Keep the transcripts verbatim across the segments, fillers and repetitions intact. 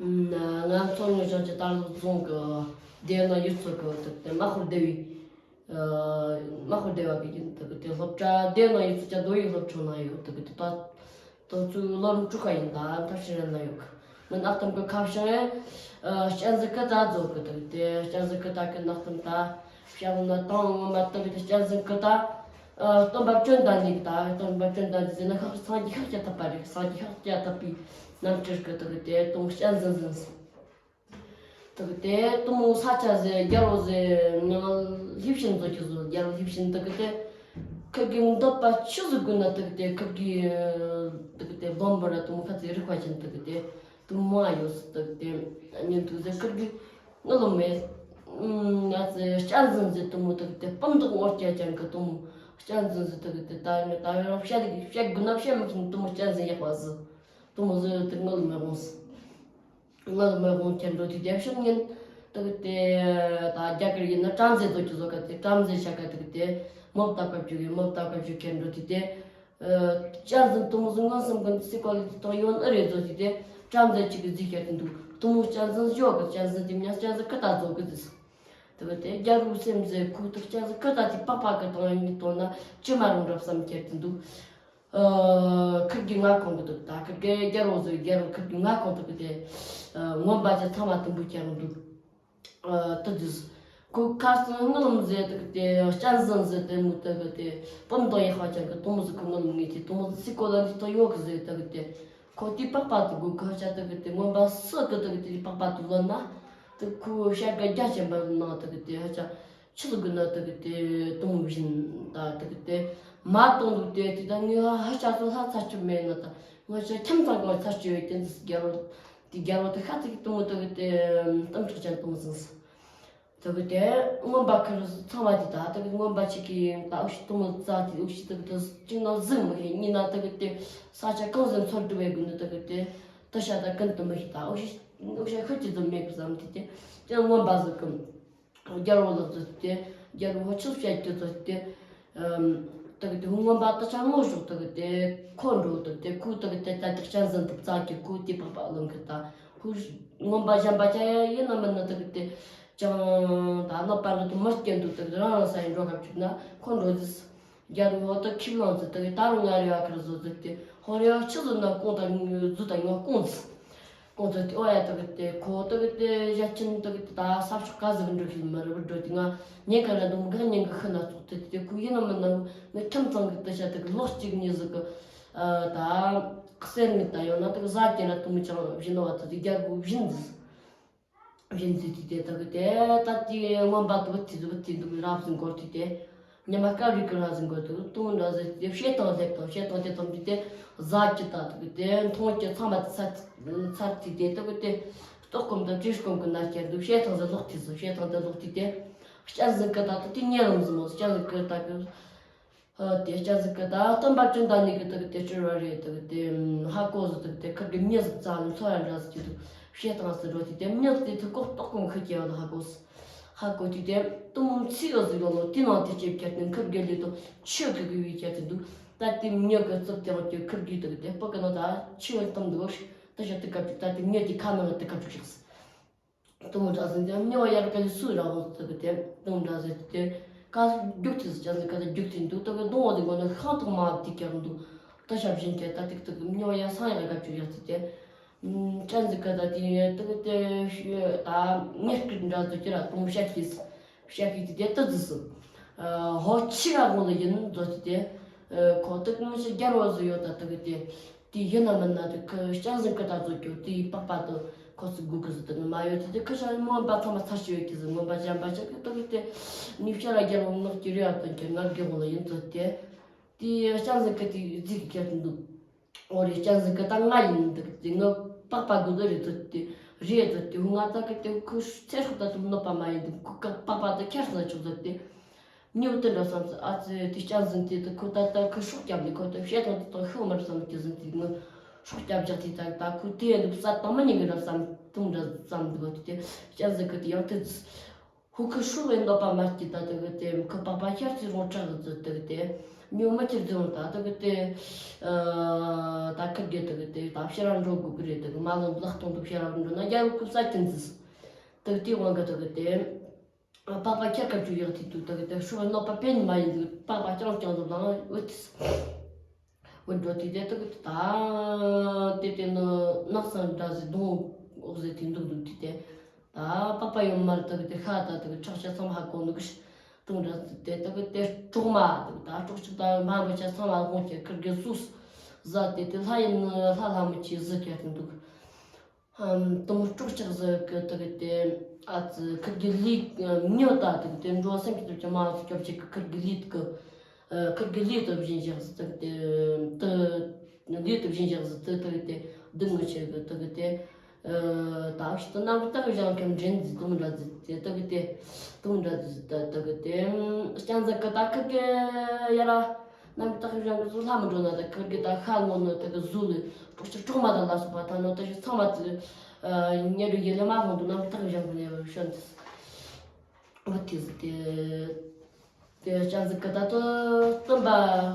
ང་མཚོ་སྔོན་ཞིང་ཆེན་དར་ལག་རྫོང་གི་སྡེ་ནང་ཡུལ་ཚོ་གི་དེ་དེ་དམག་དཔོན་སྡེ་བའི། ཨ། དམག་དཔོན་སྡེ་བ་གི་ཡིན། དེ་གི་དེ་སློབ་གྲྭ་སྡེ་ནང་ཡུལ་ཚོ་གི་མདོ་དབུས་སློབ་ཆུང་ན་ཡོད། དེ་གི་དེ་ད་དེ་ཚོའི་སློབ་རིམ་དྲུག་པ་ཡིན། ད་མཐར་ཕྱིན་རན་ན་ཡོད། མི་ནག་གཏམ་གི་ཁ་བྱང་ཨེ། ཨ། གཅན་གཟན་ཀི་ཏ་རྫོགས་གི། དེ་གི་དེ་གཅན་གཟན་ཀི་ཏ་གི་ནག་གཏམ་ད་བཤད་ན་དང་ངོ་མ་དེ་གི་དེ་གཅན་གཟན་ཀི་ཏ། ཨ། སྟོན་པ་བཅོམ་ལྡན་འདས་ད་སྟོན་པ་བཅོམ་ལྡན་འདས་ཟེར་ན་ཤཱཀྱ་སངས་རྒྱས་ཤཱཀྱ་ཐུབ་པ་རེད། སངས་རྒྱས་ཤཱཀྱ་ཐུབ་པའི་རྣམ་སྤྲུལ་གི། དེ་གི་དེ་དུང་གཅན་གཟན་ཟིན། དེ་གི་དེ་དུང་ས་ཆ་ཟེར་རྒྱལ་པོ་ཟེར་ནང་ལྷས་བྱིན་ཟེར་གི་ཟེར། རྒྱལ་པོ་ལྷས་བྱིན་དེ་གི་དེ་ཁུར་གི་འདོད་པ་ཆི་ཟིག་དགོས་ན་དེ་གི་དེ་ཁུར་གི་དེ་གི་དེ་སྦོམ་པོ་ར་དུང་ཁ་ཚིག་རིག་པ་ཅན་དེ་གི་དེ་དུང་མང་ཡོད་ཟེར། དེ་གི་དེ་ཉན་དུ་ཟེར། ཁུར་གི་ངུ་ལོ་མེད། ང་ཚོ་གཅན་གཟན་ཟེར་དུང་མོ་དེ་གི་དེ་སྤུ་མདོག་ངོ་སྐྱ་ཅན་གི་དུང་མོ་གཅན་གཟན་ཟེར། དེ་གི་དེ་ད་ད་རང་བཤད་གི་བཤད་དགོས་ན་བཤད་མི་ཤེས། དུང་མོ་གཅན་གཟན་ཡག་པ་ཟེར། དུང་མོ་ཟེར་དེ་ངུ་ལོ་མེད་དགོངས་ཟེར། ང་ལ་མི་དགོངས་ཁྱེར་འགྲོ་དུས་དེ་ཕྱིར་ཉིན་དེ་གི་དེ་ད་རྒྱ་གར་ཡིན་ན་བྲམ་ཟེ་ཚོ་གི་བཟོ་ག་དེ་བྲམ་ཟེ་ཆ་ག་དེ་གི་དེ་མོ་བཏབ་ག་བཅུག་གི། མོ་བཏབ་ག་བཅུག་ཁྱེར་འགྲོ་དུས་དེ། ཨ། གཅན་གཟན་དུང་མོ་ཟིག་མངོན་སུམ་གི་སི་ཀོ་ལི་དེ་དང་ཡོད་ཨེ་རེད་ཟེར་དུས་དེ་བྲམ་ཟེ་ཅིག་གི་རྫིག་ཁྱེར་དེ་འདུག་དུང་མོ་གཅན་གཟན་ཞོག་གི། གཅན་གཟན་དེ་མྱ་གཅན་གཟན་ཀི་ཏ་རྫོགས་གི་ཟེར། དེ་གི་དེ་རྒྱལ་པོའི་སེམས་ཟེར། ཁོ་དེ་གཅན་གཟན་ཀི་ཏ་དེ་པགས་པ་གི་དང་ཡིན་གི་དོན་ན་ཅི་མ་རུང་རབ་བསམ་ཁྱེར་དེ་འདུག་ཨ། ཁུར་གི་མངའ་ཁོངས་གི་འདུག་ད་ཁུར་གི་རྒྱལ་པོ་ཟེར། རྒྱལ་པོ་ཁུར་གི་མངའ་ཁོངས་དེ་གི་དེ། ཨ། རྔོན་པ་ཅན་ཚང་མ་དུམ་བུ་ཁྱེར་འདུག་ཨ། དེ་དུས་ཁོ་ཁ་སང་ངུ་ལོ་མེད་ཟེར། དེ་གི་དེ་གཅན་གཟན་ཟེར་དེ་མོ་དེ་གི་དེ་སྤུ་མདོག་ཡག་པ་ཅན་གི་དུང་མོ་ཟིག་ཁོ་ངུ་ལོ་མེད་དེ་དུང་མོ་ཟིག་སི་ཀོ་ལ་འདི་དང་ཡོད་གི་ཟེར། དེ་གི་དེ་ཁོ་དེའི་པགས་པ་དེ་དགོས་གི། ཧ་ཅང་དེ་གི་དེ་རྔོན་པ་སུ་གི་དེ་གི་དེ་པགས་པ་དེ་ལོན་ན་དེ་ཁོ་བྱ་དགའ་རྒྱ་ཆེན་པོ་གནང་། དེ་གི་དེ་ཧ་ཅང་ཆི་ཟིག་དགོས་ན་དེ་གི་དེ་དུང་བཞིན་ད་དེ་གི་དེ་མ་གཏོང་འདུག་དེ་དེ་ད་ངས་ཧ་ཅང་སོ་ལྷ་ཚ་ཆུ་མེད་ན་ད་ང་ཅག་ཁྱིམ་ཚང་གང་ཚ་ཆུ་ཡོད་དེ་འདི་རྒྱལ་པོ་དེ་རྒྱལ་པོ་དེ་ཤ་ཚིག་དུང་མོ་དེ་གི་དེ་གཏུམ་དྲག་ཅན་དུང་ཟིན་ཟིན། དེ་གི་དེ་རྔོན་པ་ཁུར་ཚང་མ་དེ་ད་དེ་གི་རྔོན་པ་ཅིག་གིས་ད་འུ་ཤི་དུང་མོ་རྩ་དེ་འུ་ཤི་དེ་གི་དེ་གཅིག་ན་གཟིག་མི་ཤེས། གཉིས་ན་དེ་གི་དེ་ས་ཆ་གང་ཟིག་འཚོལ་འགྲོ་བའི་དགོས་ནི་དེ་གི་དེ་དེ་ཤ་ད་ཀུན་ཏུ་མི་ཤེས། ད་འུ་ཤི་འུ་ཤི་ཤི་ཅི་ཙམ་མེད་གི་བསམ་དེ་དེ་དེ་རྔོན་པ་ཟིག་གི། རྒྱལ་པོ་ལགས་ཟེར་ཏེ། རྒྱལ་པོ་ཧོ་ཆུ་བཤད་རྒྱུ་ཟེར་ཏེ། ཨམ། དེ་གི་དེ་ཧུ་རྔོན་པ་དེ་ཆ་ངོ་ཞོག་དེ་གི་དེ་ཁོ་འགྲོ་དེ་གི་དེ་ཁོ་དེ་གི་དེ་ད་དེ་གཅན་གཟན་དེ་བཙལ་གི་ཁོ་དེ་པགས་པ་ལོན་གི། ད་ཧུ་རྔོན་པ་གཞན་པ་ཆ་ཡ་ཡིན་ན་མིན་ན་དེ་གི་དེ་ཅང་ད་ནོ་པ་འགྲོ་དེ་མི་སྐྱེ་འདུག་དེ་གི་རང་རང་ས་ཡི་འགྲོ་ག་བཅུག་ན་ཁོ་འགྲོ་ཟིག་རྒྱལ་པོ་ཧོ་དེ་ཁྱིམ་ལོང་ཟེར་དེ་གི་ད་རུང་ང་རེ་བ་ཁར་བཟོ་ཟེར་ཏེ་ཧོ་རེ་བ་ཆི་བཟོ་ན་ཀོང་ད་ཟོ་ད་ངོ་ཀོང་ཟིག་ཁོང་ཚོ་དེ་ཨོ་ཡ་དེ་གི་དེ་ཁོ་དེ་གི་དེ་ཞལ་ཆེམས་དེ་གི་དེ་ད་ས་ཕྱོགས་ག་ཟིག་འགྲོ་ཤེས་མ་རེད། འགྲོ་དེ་ང་ཉེན་ཁ་ན་འདུག་ག་ཉེན་གི་ཤི་ན་ཚོགས་དེ་དེ་ཁོ་ཡིན་ན་མིན་ན་ངའི་ཁྱིམ་ཚང་གི་དེ་ཤ་དེ་གི་ལོ་གཅིག་གཉིས་ཟིག་གི་ཨ་ད་གསེར་དངུལ་ད་ཡང་ན་དེ་གི་བཟའ་སྐྱེ་ན་དུ་མི་ཅང་བཞིན་ནོ་བ་དེ་དེ་རྒྱལ་པོ་བཞིན་ཟིག་བཞིན་ཟིག་དེ་དེ་དེ་གི་དེ་ད་དེ་རྔོན་པ་དེ་བུ་དེ་དེ་བུ་དེ་འདུག་རབ་ཟིན་གོ་དེ་དེ། ཉི་མ་སྐབས་རེ་ཀི་ར་ཟིན་གོ་དུ་དུང་འདྲ་ཟེར་ཏེ་བཤད་སྟངས་སླེབས་དང་བཤད་སྟངས་དེ་དང་དེ་དེ་བཟའ་གི་ད་དུ་གི་དེ་མཐོང་གི་ཚང་མ་ཚར་ཚར་དེ་དེ་དུ་གི་དེ་ལྟོགས་སྐོམ་དང་བཀྲེས་སྐོམ་གི་ན་སྐྱེར་དུ་བཤད་སྟངས་ཟེར་ལོག་དེ་ཟེར། བཤད་སྟངས་དེ་ལོག་དེ་དེ་གཅན་གཟན་ཀི་ད་དུ་དེ་ཉེ་ལམ་ཟིན་མོ་གཅན་གཟན་ཀི་ད་གི་ཨ་དེ་གཅན་གཟན་ཀི་ད་སྟོན་པ་བཅོམ་ལྡན་འདས་གི་དུ་གི་དེ་སྤྲུལ་བ་རེད། དུ་གི་དེ་ཧ་གོ་ཟེར་དུ་གི་དེ་ཁུར་གི་མྱི་ཟིག་བཙལ་ནས་འཚོ་ཡ་འདྲ་ཟེར་གི་དུ་བཤད་སྟངས་ཟེར་འགྲོ་དེ་དེ་མྱི་དེ་དུ་ལྐོག་ལྟོགས་སྐོམ་ཁུར་གི་ཡོད་ལ་ཧ་གོ་ཟེར། ཧ་གོ་དུས་དེ་དུང་མོ་ཚིག་ཡོད་ཟིག་ཡོད་ལོ། དེ་ནང་དེ་ཅེབ་ཁྱེར་ཏེ་ཁུར་གི་ལུས་དང་ཆུ་གི་གི་བའི་ཁྱེར་ཏེ་འདུག་ད་དེ་མྱི་གི་རྩིབ་དེ་འོག་གི་ཁུར་གི་དུ་གི་དེ་སྤུ་གི་ནང་ད་ཆུ་ཡོད་གཏམ་འདུག་ད་ཞག་དུ་གབ་ཅིག་ད་དེ་མྱི་དེ་ཁ་ནང་དུ་གབ་ཅིག་བཞག་ཟེར། དུང་མོ་འདྲ་ཟེར་དེ་མྱི་བ་ཡར་ག་ལི་སུ་ར་འོང་དུ་གི་དེ་དུང་མོ་འདྲ་ཟེར་དེ་ཀ་རྒྱུག་ཐི་ཟེར་ཅན་ཟེར་ཀ་ད་རྒྱུག་ཐི་འདུག་ད་གི་དུང་བ་དེ་མགོ་ནས་ཤང་ཐོག་མ་དེ་ཀྱང་འདུག་ད་ཞབས་ཞན་ཁྱེར་ད་ཏིག་ཏིག་གི་མྱི་བ་ཡར་སང་ཡར་ག་གབ་ཅིག་ཡར་ཐི་དེ། ཨུམ། གཅན་གཟན་ཀི་ད་དེ་དེ་གི་དེ་ཤི་ད་ངས་སྐད་འདྲ་ཟེར་གི་ར་དུང་བཤད་ཤེས། བཤད་ཤེས་དེ་དེ་ཏི་ཟིག་སི། ཨ་ཧོ་ཆི་ར་གོ་ལ་ཡིན་ཟོ་དེ་དེ། ཨ་ཁོ་དེ་གི་མི་ཤི་རྒྱལ་བ་ཟིག་ཡོད་ད་དེ་གི་དེ། དེ་ཡིན་ན་མིན་ན་དེ་ཁི་གཅན་གཟན་ཀི་ད་ཟོ་གི་དེའི་པགས་པ་དེ་ཁོ་ཚོ་དགོས་གི་ཟིག་དེ་གི་མ་ཡོད་དེ་དེ་ཁི་ཤ་རྔོན་པ་ཚང་མ་ཚར་ཤི་ཡོད་གི་ཟིག་རྔོན་པ་གཞན་པ་ཅག་གི་དེ་གི་དེ་ནི་ཤ་ར་རྒྱལ་བ་ངག་གི་རེ་བ་དོན་གི་ངག་གི་གོ་ལ་ཡིན་ཟོ་དེ། དེ་གཅན་གཟན་ཀི་དེ་རྫིག་གི་ཁྱེར་དུ་འདུག་འོ་རེད། གཅན་གཟན་ཀི་ད་ང་ཡིན་འདུག་དེ་ངའི་པགས་པ་དགོས་དོ་རེད་ཟེར་ཏེ། རེད་ཟེར་ཏེ་ང་ད་གི་དེ་ཁོའི་ཚེ་སྲོག་ད་དུང་གནོད་པ་མ་ཡིན་འདུག་ཁོ་གི་པགས་པ་དེ་ཁྱེར་ཟིན་ཆོག་ཟེར་ཏེ། མྱི་དེ་འདྲ་བསམ་ཟེར། ཨ་ཙི་དེ་གཅན་གཟན་དེ་དེ་ཁོ་ད་ལྟ་ཁོ་སྲོག་སྐྱབས་ནས་ཁོ་དེ་བཤད་སྟངས་དེ་དང་ཤོག་མར་བསམ་གི་ཟིན་ཏེ་ངའི་སྲོག་སྐྱབས་རྒྱག་དེ་ད་ད་ཁོ་དེ་ཡིན་འདུག་ས་དང་མི་ཉན་གི་ར་བསམ་དུང་འདྲ་བསམ་འདུག་དེ་གཅན་གཟན་ཀི་དེ་ཡང་དེ་ཟེར། ཧུ་ཁུ་ཧྲུག་གི་གནོད་པ་མ་སྐྱེས་ད་དེ་གི་དེ་ཁུ་པགས་པ་ཤར་ཚེ་རོང་ཁྲག་གི་ཟེར་དེ་གི་དེ། ཉོ་མི་ཁྱེར་རྫོང་ད་དེ་གི་དེ། ཨ་ད་ཁིར་གེ་དེ་གི་དེ་ད་ཕྱིར་ར་འགྲོ་དགོས་གི་རེད། དེ་གི་མ་ལོན་ལག་སྟོང་དུ་ཕྱིར་ར་འགྲོ་ན་རྒྱལ་པོ་གི་ས་ཁྱིམ་ཟིག་དེ་གི་དེ་དབང་གི་དེ་གི་དེ། ཨ་པགས་པ་ཁྱེར་ཁ་བཅུག་ཡག་དེ་དུས་དེ་གི་དེ་ཤོག་གནོད་པ་ཕན་མ་ཡིན་དུས་པགས་པ་རྐྱང་རྐྱང་དུ་ལངས་འོད་དེ། འོད་འགྲོ་དེ་དེ་དེ་གི་དེ་ད་དེ་དེ་ནི་ནགས་ཚང་འདྲ་ཟིག་སྡོང་འོག་ཟིག་དེ་འདུག་འདུག་དེ་དེ། ད་པགས་པ་ཡོད་མ་རེད། དེ་གི་དེ་ཤ་ད་དེ་གི་ཁྲག་ཤ་ཚང་མ་ཧ་གོ་ནུ་གི་ཤི་དུང་འདྲ་ཟིག་དེ་དེ་གི་དེ་སྲོག་མ་དེ་གི་ད་སྲོག་ཆགས་ད་མ་འདྲ་ཆ་ཚང་མ་ཧ་གོ་ཁྱེར་ཁིར་གེ་སུས་ཟ་དེ་དེ་ལྷ་ཡིན་ལྷ་ལྷ་མི་ཆེ་ཟིག་ཁྱེར་དེ་འདུག་ཨམ་དུང་སྲོག་ཆགས་ཟིག་གི་དེ་གི་དེ་ཨ་ཙི་ཁིར་གེ་ལུས་མྱི་ད་དེ་གི་དེ་འགྲོ་སེམས་ཀྱི་དུ་ཅི་མ་སྐྱོབ་ཅིག་གི་ཁིར་གེ་ལུས་གི་ཨ་ཁིར་གེ་ལུས་དུ་བཞིན་བཞག་ཟིག་དེ་གི་དེ་ལུས་དུ་བཞིན་བཞག་ཟིག་དེ་དེ་གི་དེ་སྡུག་མི་ཆེ་གི་དེ་གི་དེ་ཨ་ད་ཕྱི་དུ་རྣམ་དག་གི་ཞང་ཁྱིམ་འདྲེན་ཟིག་དུང་འདྲ་ཟིག་དེ་དེ་གི་དེ་དུང་འདྲ་ཟིག་དེ་དེ་གི་དེ་སྤྱན་ཟིག་གི་ད་ཁིར་གེ་ཡ་ར། རྣམ་དག་གི་ཞང་གི་ཟུ་ལྷ་མི་འགྲོ་ན་ད་ཁིར་གེ་ད་ཤ་ངོ་ནི་དེ་གི་ཟུ་ལི་སྲོག་ཆགས་སྲོག་མ་ད་ལ་སོགས་པ་ད་ནོ་ད་ཞིག་ཚང་མ་ཙི་ཉེ་རུ་ཡེ་ལེ་མ་ཧོང་དུ་རྣམ་དག་གི་ཞང་གི་ནས་བཤད་འདི། འོ་དེ་ཟིག་དེ་དེ་སྤྱན་ཟིག་གི་ད་དུ་སྟོན་པ་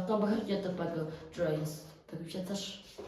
སྟོན་པ་ཤཱཀྱ་ཐུབ་པ་གི་སྤྲུལ་བ་ཡིན་ཟིག་དེ་གི་བཤད་ཚར།